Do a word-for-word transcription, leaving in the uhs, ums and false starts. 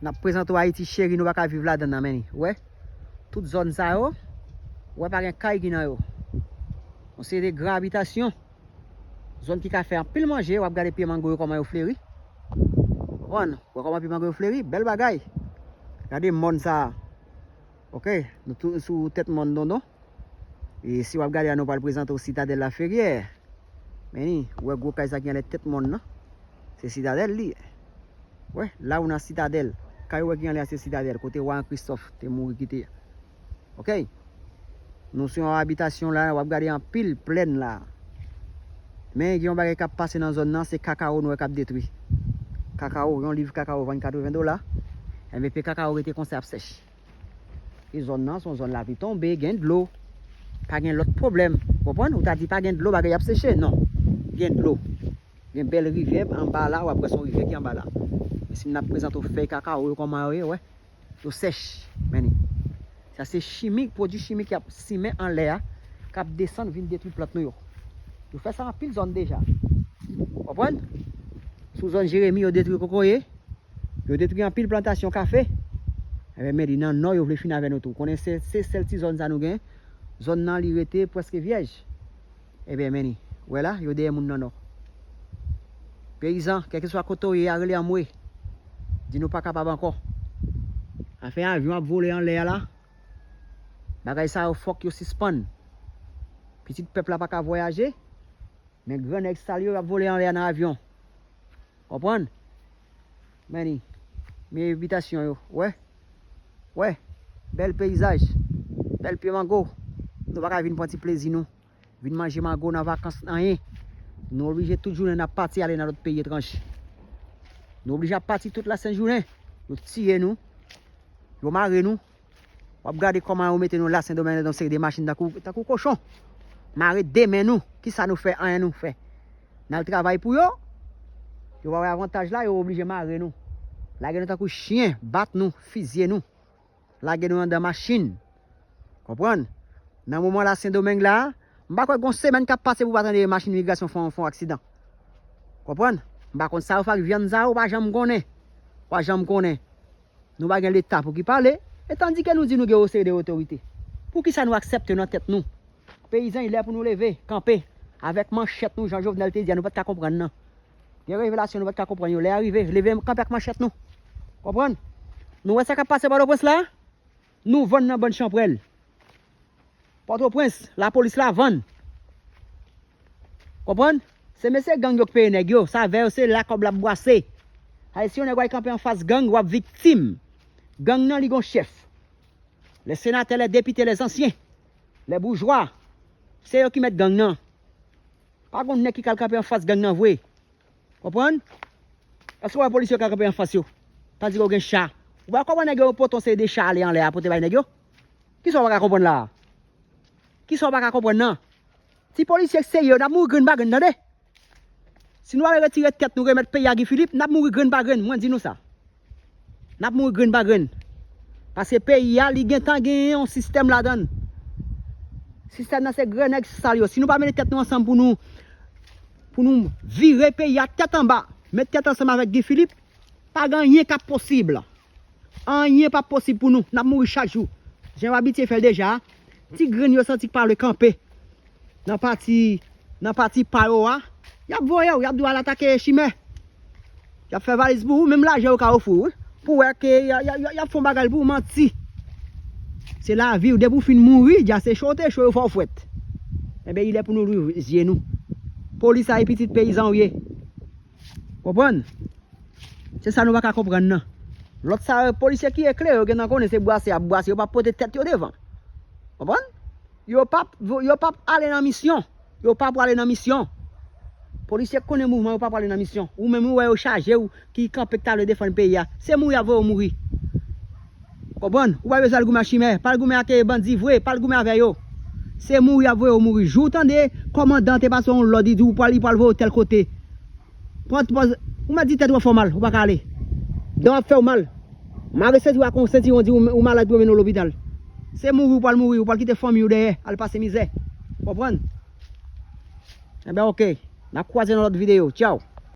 N ap prezante w Ayiti cheri, nou pa ka viv ladan nan, men ni. Ou wè? Tout zòn sa yo, ou wè pa gen kay ki nan yo. Yon seri de gran abitasyon. Zòn ki ka fè anpil manje, w ap gade pye mango yo kòman yo fleri. Konprann? Ou wè kòman pye mango yo fleri? Bèl bagay. Gade mòn sa a. Ok, nou tou sou tèt mòn Dondon. E si w ap gade a, nou pral prezante w Sitadèl Laferyè. Men ni, ou wè gwo kay sa ki anlè tèt mòn nan. Se Sitadèl li ye. Wè, la ou nan Sitadèl. Kay ou wè ki anlè a se Sitadèl, kote Wa An Kristòf te mouri kite a. Ok? Nou sou yon abitasyon la, w ap gade anpil plèn la. Men gen yon bagay k ap pase nan zòn nan, se kakawo nou wè k ap detwi. Kakawo, yon liv kakawo vann katreven dola. Enben, pye kakawo rete konsa ap sèch. E zòn nan, se yon zòn lapli tonbe, gen dlo. Pa gen lòt pwoblèm. Konprann? Ou ta di pa gen dlo, bagay ap seche. Non. Gen dlo. Gen bèl rivyè anba la, w ap wè se yon rivyè ki anba la. Men si n ap prezante w fèy kakawo yo kòman yo ye, wè. Yo sèch. Men ni. Sa se chimik, pwodui chimik y ap simen anlè a, k ap desann vin detwi plant nou yo. Yo fè sa anpil zòn deja. Konprann? Sou zòn Jeremi, yo detwi kokoye. Yo detwi anpil plantasyon kafe. Enben, men li nan nò, yo vle fini avè nou tou. Konnen se, se sèl ti zòn sa nou gen. Zòn nan, li rete prèske vyèj. Enben, men ni. Wè la, yo dèyè moun nan nò. Peyizan, kèlkeswa kote w ye a, rele anmwe. Di nou pa kapab ankò. Afè avyon ap vole anlè a la. Bagay sa yo fòk yo sispann. Pitit pèp la pa ka vwayaje. Men gran nèg sal yo ap vole anlè a nan avyon. Konprann? Men ni. Men evitasyon yo. Wè. Wè. Bèl peyizaj. Bèl pye mango. Nou pa ka vin pran ti plezi nou. Vin manje mango nan vakans, anyen. Nou oblije tout jounen n ap pati ale nan lòt peyi etranje. Nou oblije ap pati tout lasent jounen. Yo tiye nou. Yo mare nou. W ap gade kòman yo mete nou la Sendomeng nan yon seri de machin tankou, tankou kochon. Mare de men nou. Kisa nou fè? Anyen nou fè. N al travay pou yo. Yo pa wè avantaj la, yo oblije mare nou. Lage nou tankou chen, bat nou, fizye nou. Lage nou anndan machin. Konprann? Nan moman la Sendomeng la, m pa kwè gon semèn k ap pase pou w pa tande machin migrasyon fè yon, fè yon aksidan. Konprann? M pa konn sa yo fè ak vyann sa yo, w pa janm konnen. W pa janm konnen. Nou pa gen Leta pou ki pale, e tandike nou di nou gen yon seri de otorite. Poukisa nou aksepte nan tèt nou? Peyizan, li lè pou nou leve, kanpe, avèk manchèt nou, jan Jovenel te di a, nou pa t ka konprann nan. Gen revelasyon nou pa t ka konprann yo. Lè a rive, leve kanpe ak manchèt nou. Konprann? Nou wè sa k ap pase Pòtoprens la? Nou vann nan bann chanpwèl. Pòtoprens, lapolis la vann. Konprann? Se mesye gang yo k peye nèg yo. Sa vè yo, se la kòb la ap bwase. Ayisyen, yon nèg w al kanpe anfas gang, w ap viktim. Gang nan, li gon chèf. Lè senatè, lè depite, lè zansyen, lè boujwa, se yo ki mèt gang nan. Pa gon nèg ki ka al kanpe anfas gang nan vre. Konprann? Èske w wè polisye yo ka kanpe anfas yo? Tandike yo gen cha. Ou pa konprann nèg yo pote yon seri de cha ale anlè a pote bay nèg yo? Kisa w pa ka konprann la a? Kisa w pa ka konprann nan? Ti polisye k serye yo, n ap mouri grenn pa grenn, tande? Si nou pa retire tèt nou, remèt peyi a Guy Philippe, n ap mouri grenn pa grenn, mwen di nou sa. N ap mouri grenn pa grenn. Paske peyi a, li gentan gen yon sistèm ladan l. Sistèm nan se gran nèg sal yo. Si nou pa mete tèt nou ansanm pou nou, pou nou vire peyi a tèt anba, met tèt ansanm avèk Guy Philippe, pa gen anyen k ap posib. Anyen p ap posib pou nou. N ap mouri chak jou. Jan yo abitye fè l deja, ti grenn yo santi k pa vle kanpe. Nan pati, nan pati pa yo a, y ap voye w, y ap di w al atake Chimè. Y ap fè valiz pou ou, menm lajan yo ka ofri w, wi. Pou w wè ke y a, y a, y a, y ap fè yon bagay pou w, manti. Se lavi w, depi w fin mouri, dja se cho w te cho, yo fè w fwèt. Enben, li lè pou nou louvri zye nou. Polis a, e pitit peyizan w ye. Konprann? Se sa nou pa ka konprann nan. Lòt sa yo, polisye ki eklere, yo gentan konnen se bwase y ap bwase, yo p ap pote tèt yo devan. Konprann? Yo p ap, yo p ap ale nan misyon. Yo pa prale nan misyon. Polisye k konnen mouvman yo pa prale nan misyon. Ou menm ou wè yo chaje w ki kanpe k ta vle defann peyi a. Se mouri y ap voye w mouri. Konprann? Ou pa bezwen al goumen ak Chimè. Pa al goumen ak, eh, bandi vre. Pa al goumen avè yo. Se mouri y ap voye w mouri. Jou w tande kòmandan te pase yon lòd, li di w pral, li pral voye w tèl kote. Pran pòz, ou mèt di tèt ou ap fè w mal, ou pa ka ale. Dan w ap fè w mal. Mare senti w ak yon sentiwon, di w, ou malad pou yo mennen w lopital. Se mouri ou pral mouri, ou pral kite fanmi w dèyè, al pase mizè. Konprann? Enben, oke. N ap kwaze nan lòt videyo. Tchaw.